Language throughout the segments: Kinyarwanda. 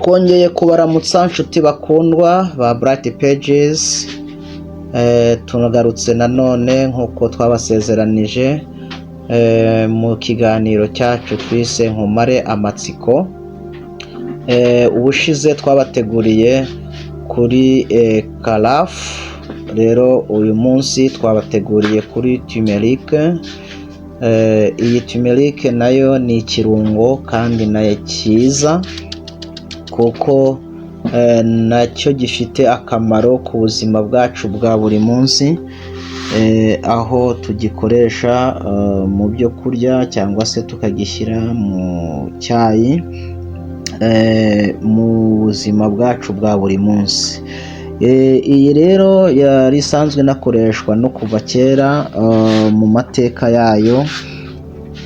Twongeye kubaramutsa, nshuti bakundwa ba Bright Pages. Tunagarutse nanone nk'uko twabasezeranije mu kiganiro cyacu twise "Nkumare Amatsiko". Ubushize twabateguriye kuri karafu, rero uyu munsi twabateguriye kuri turmeric. Iyi turmeric nayo ni ikirungo kandi nayo cyiza, kuko nacyo gifite akamaro ku buzima bwacu bwa buri munsi, aho tugikoresha mu byo kurya cyangwa se tukagishyira mu cyayi mu buzima bwacu bwa buri munsi. Iyi rero yari isanzwe inakoreshwa no kuva kera mu mateka yayo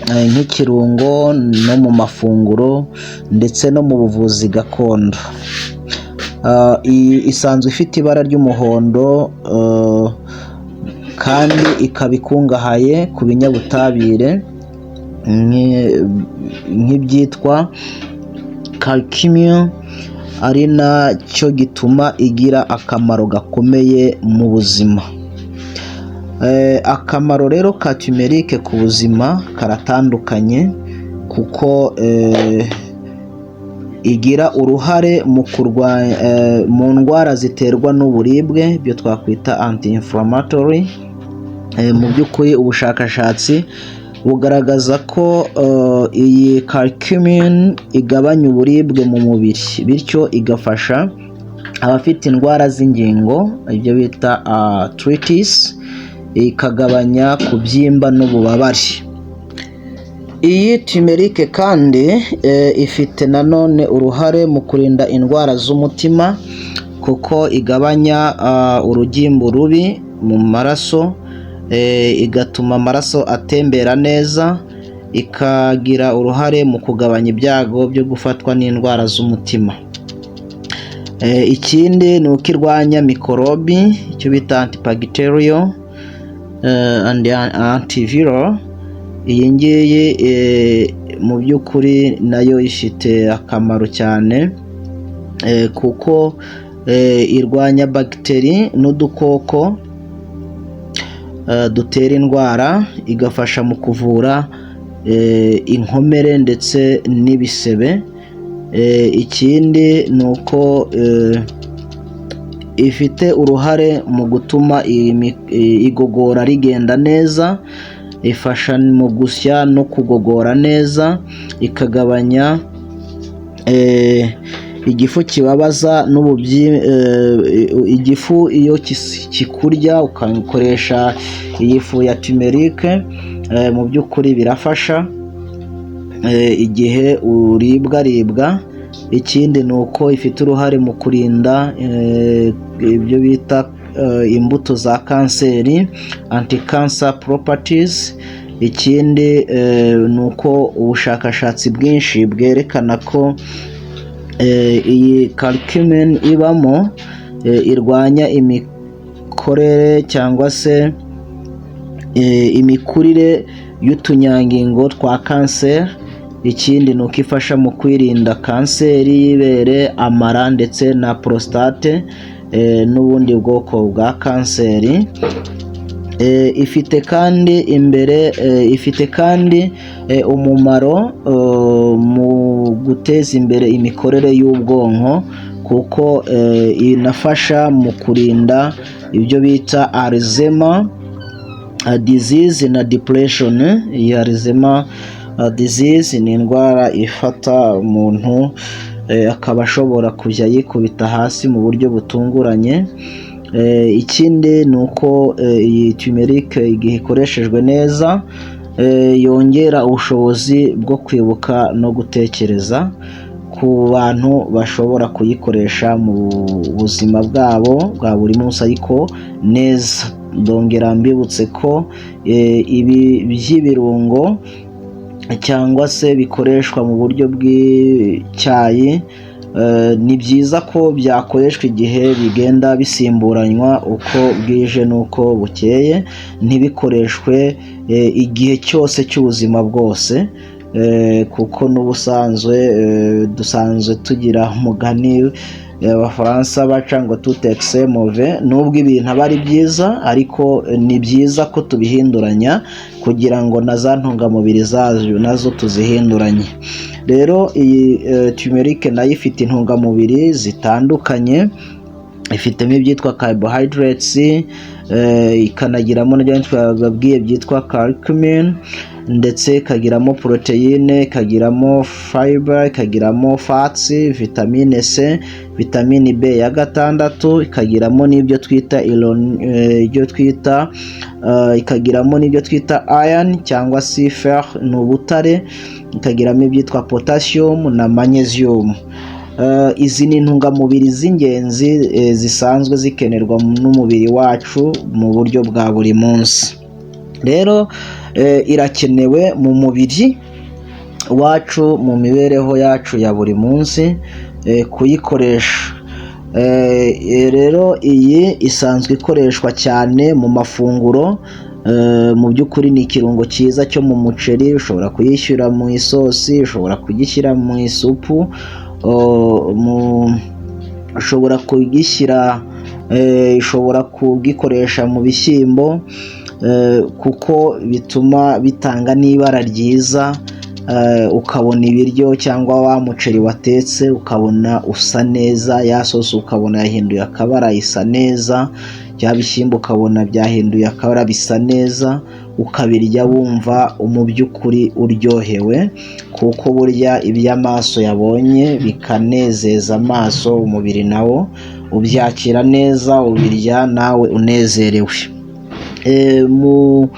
nk'ikirungo no mu mafunguro ndetse no mu buvuzi gakondo. Iyi isanzwe ifite ibara ry'umuhondo kandi ikaba ikungahaye ku binyabutabire nk'ibyitwa curcumin, ari nacyo gituma igira akamaro gakomeye mu buzima. Akamaro rero ka turmeric ku buzima karatandukanye, kuko igira uruhare mu kurwanya mu ndwara ziterwa n'uburibwe, ibyo twakwita anti inflammatory. Mu by'ukuri ubushakashatsi bugaragaza ko iyi curcumin igabanya uburibwe mu mubiri, bityo igafasha abafite indwara z'ingingo, ibyo bita arthritis, ikagabanya kubyimba n'ububabare. Iyi turmeric kandi ifite nanone uruhare mu kurinda indwara z'umutima, kuko igabanya urugimbu rubi mu maraso, igatuma amaraso atembera neza, ikagira uruhare mu kugabanya ibyago byo gufatwa n'indwara z'umutima. Ikindi ni uko irwanya mikorobi, icyo bita antibacterial and antiviral. Iyi ngiyi mu by'ukuri nayo ifite akamaro cyane, kuko irwanya bagiteri n'udukoko dutera indwara, igafasha mu kuvura inkomere ndetse n'ibisebe. Ikindi ni uko ifite uruhare mu gutuma igogora rigenda neza, ifasha mu gusya no kugogora neza, ikagabanya igifu kibabaza. Igifu iyo kikurya ugakoresha iyi fu ya turmeric, mu by'ukuri birafasha igihe uribwaribwa. Ikindi ni uko ifite uruhare mu kurinda ibyo bita imbuto za kanseri, anti-cancer properties. Ikindi ni uko ubushakashatsi bwinshi bwerekana ko iyi curcumin ibamo irwanya imikorere cyangwa se imikurire y'utunyangingo twa kanseri. Ikindi ni uko ifasha mu kwirinda kanseri y'ibere, amara ndetse na prostate n'ubundi bwoko bwa kanseri. Ifite kandi imbere ifite kandi umumaro mu guteza imbere imikorere y'ubwonko, kuko inafasha mu kurinda ibyo bita Alzheimer disease na depression. Iyi Alzheimer disease ni indwara ifata umuntu akaba ashobora kujya yikubita hasi mu buryo butunguranye. Ikindi ni uko iyi turmeric, igihe ikoreshejwe neza, yongera ubushobozi bwo kwibuka no gutekereza ku bantu bashobora kuyikoresha mu buzima bwabo bwa buri munsi ariko neza. Ndongera mbibutse ko ibi by'ibirungo cyangwa se bikoreshwa mu buryo bw'icyayi, ni byiza ko byakoreshwa igihe bigenda bisimburanywa uko bwije n'uko bukeye, ntibikoreshwe igihe cyose cy'ubuzima bwose. Kuko n'ubusanzwe dusanzwe tugira umugani Abafaransa baca ngo "tout excès mauvais". Nubwo ibintu aba ari byiza, ariko ni byiza ko tubihinduranya kugira ngo na za ntungamubiri zazo nazo tuzihinduranye. Rero iyi turmeric nayo ifite intungamubiri zitandukanye. Ifitemo ibyitwa carbohydrates, ikanagiramo n'ibyo twababwiye byitwa curcumin, ndetse ikagiramo poroteyine, ikagiramo fiber, ikagiramo fats, vitamine C, vitamine B ya gatandatu, ikagiramo n'ibyo twita iron, ibyo twita ikagiramo n'ibyo twita iron cyangwa se fer, ni ubutare, ikagiramo ibyitwa potassium na magnesium. Izi ni intungamubiri z'ingenzi zisanzwe zikenerwa n'umubiri wacu mu buryo bwa buri munsi. Rero irakenewe mu mubiri wacu, mu mibereho yacu ya buri munsi kuyikoresha. Rero iyi isanzwe ikoreshwa cyane mu mafunguro. Mu by'ukuri ni ikirungo cyiza cyo mu muceri, ushobora kuyishyira mu isosi, ushobora kugishyira mu isupu, ushobora kugishyira, ushobora kugikoresha mu bishyimbo, kuko bituma bitanga n'ibara ryiza, ukabona ibiryo cyangwa wa muceri watetse ukabona usa neza, ya sosi ukabona yahinduye akabara isa neza, bya bishyimbo ukabona byahinduye akabara bisa neza, ukabirya wumva mu by'ukuri uryohewe, kuko burya ibyo amaso yabonye bikanezeza amaso, umubiri nawo ubyakira neza, ubirya nawe unezerewe. Mu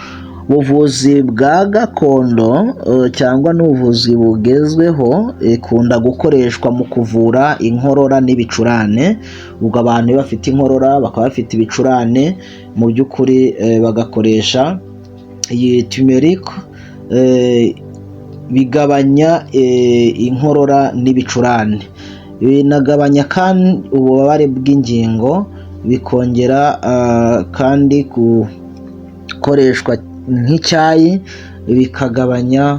buvuzi bwa gakondo cyangwa n'ubuvuzi bugezweho, ikunda gukoreshwa mu kuvura inkorora n'ibicurane. Ubwo abantu iyo bafite inkorora, bakaba bafite ibicurane, mu by'ukuri bagakoresha iyi turmeric, bigabanya inkorora n'ibicurane, binagabanya kandi ububabare bw'ingingo, bikongera kandi gukoreshwa nk'icyayi, bikagabanya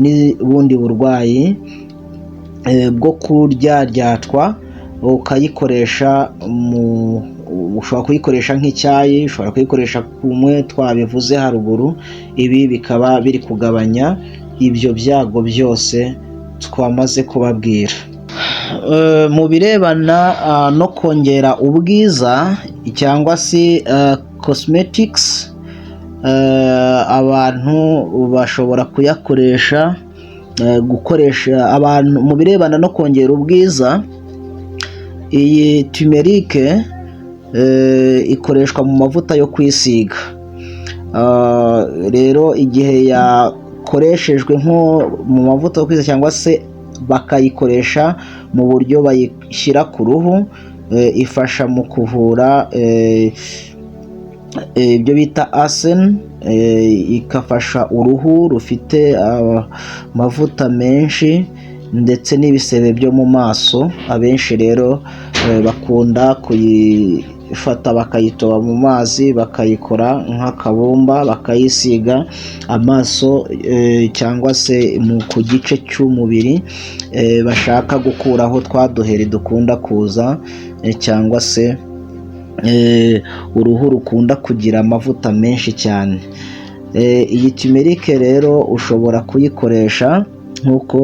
n'ubundi burwayi bwo kuryaryatwa. Ukayikoresha mu ushobora kuyikoresha nk'icyayi, ushobora kuyikoresha kumwe twabivuze haruguru. Ibi bikaba biri kugabanya ibyo byago byose twamaze kubabwira. Mu birebana no kongera ubwiza cyangwa se cosmetics, abantu bashobora kuyakoresha, gukoresha abantu mu birebana no kongera ubwiza, iyi turmeric ikoreshwa mu mavuta yo kwisiga. Rero igihe yakoreshejwe nko mu mavuta yo kwisiga cyangwa se bakayikoresha mu buryo bayishyira ku ruhu, ifasha mu kuvura ibyo bita acne, igafasha uruhu rufite amavuta menshi ndetse n'ibisebe byo mu maso. Abenshi rero bakunda kuyifata bakayitoba mu mazi, bakayikora nk'akabumba, bakayisiga amaso cyangwa se ku gice cy'umubiri bashaka gukuraho twa duheri dukunda kuza, cyangwa se uruhu rukunda kugira amavuta menshi cyane. Iyi turmeric rero ushobora kuyikoresha nk'uko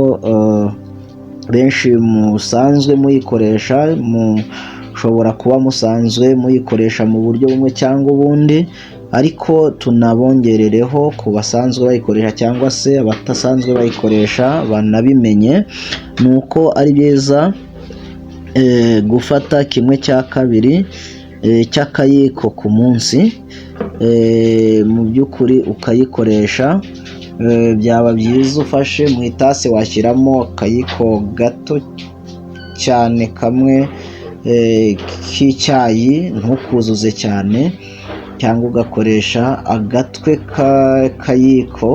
benshi musanzwe muyikoresha, mushobora kuba musanzwe muyikoresha mu buryo bumwe cyangwa ubundi, ariko tunabongerereho ku basanzwe bayikoresha cyangwa se abadasanzwe bayikoresha banabimenye, ni uko ari byiza gufata 1/2 cy'akayiko ku munsi. Mu by'ukuri ukayikoresha, byaba byiza ufashe mu itasi washyiramo akayiko gato cyane kamwe k'icyayi, ntukuzuze cyane, cyangwa ugakoresha agatwe k'akayiko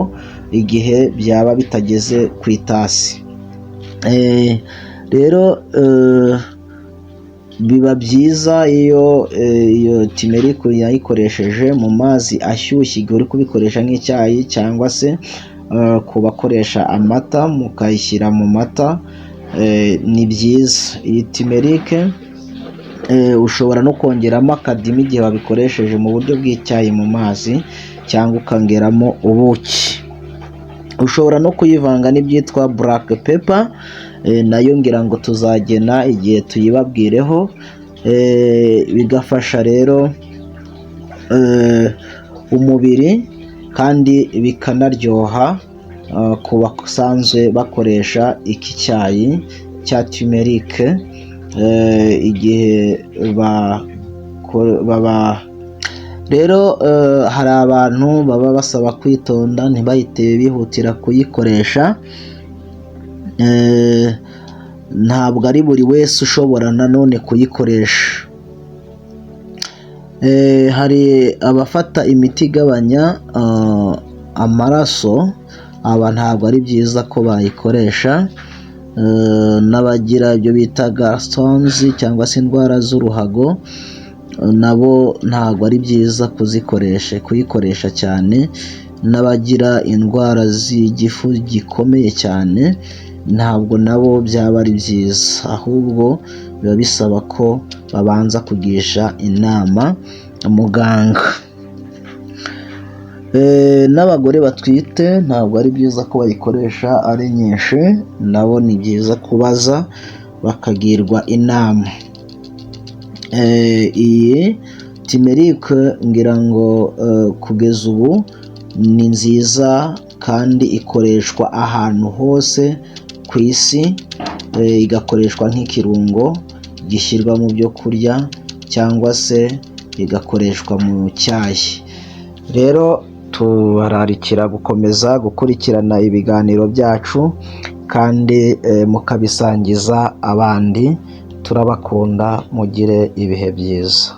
igihe byaba bitageze ku itasi. Rero biba byiza iyo iyo turmeric yayikoresheje mu mazi ashyushye igihe uri kubikoresha nk'icyayi, cyangwa se ku bakoresha amata, mukayishyira mu mata, ni byiza. Iyi turmeric ushobora no kongeramo akadimu igihe wabikoresheje mu buryo bw'icyayi mu mazi, cyangwa ukongeramo ubuki. Ushobora no kuyivanga n'ibyitwa black pepper, nayo ngira ngo tuzagena igihe tuyibabwireho, bigafasha rero umubiri kandi bikanaryoha ku basanzwe bakoresha iki cyayi cya turmeric igihe baba rero. Hari abantu baba basaba kwitonda, ntibahite bihutira kuyikoresha. Ntabwo ari buri wese ushobora nanone kuyikoresha. Hari abafata imiti igabanya amaraso, aba ntabwo ari byiza ko bayikoresha, n'abagira ibyo bita gallstones cyangwa se indwara z'uruhago, nabo ntabwo ari byiza kuyikoresha cyane, n'abagira indwara z'igifu gikomeye cyane ntabwo nabo byaba ari byiza, ahubwo biba bisaba ko babanza kugisha inama muganga. N'abagore batwite ntabwo ari byiza ko bayikoresha ari nyinshi, nabo ni byiza kubaza bakagirwa inama. Iyi turmeric ngira ngo kugeza ubu ni nziza kandi ikoreshwa ahantu hose ku isi, igakoreshwa nk'ikirungo gishyirwa mu byo kurya cyangwa se igakoreshwa mu cyayi. Rero tubararikira gukomeza gukurikirana ibiganiro byacu kandi mukabisangiza abandi. Turabakunda, mugire ibihe byiza.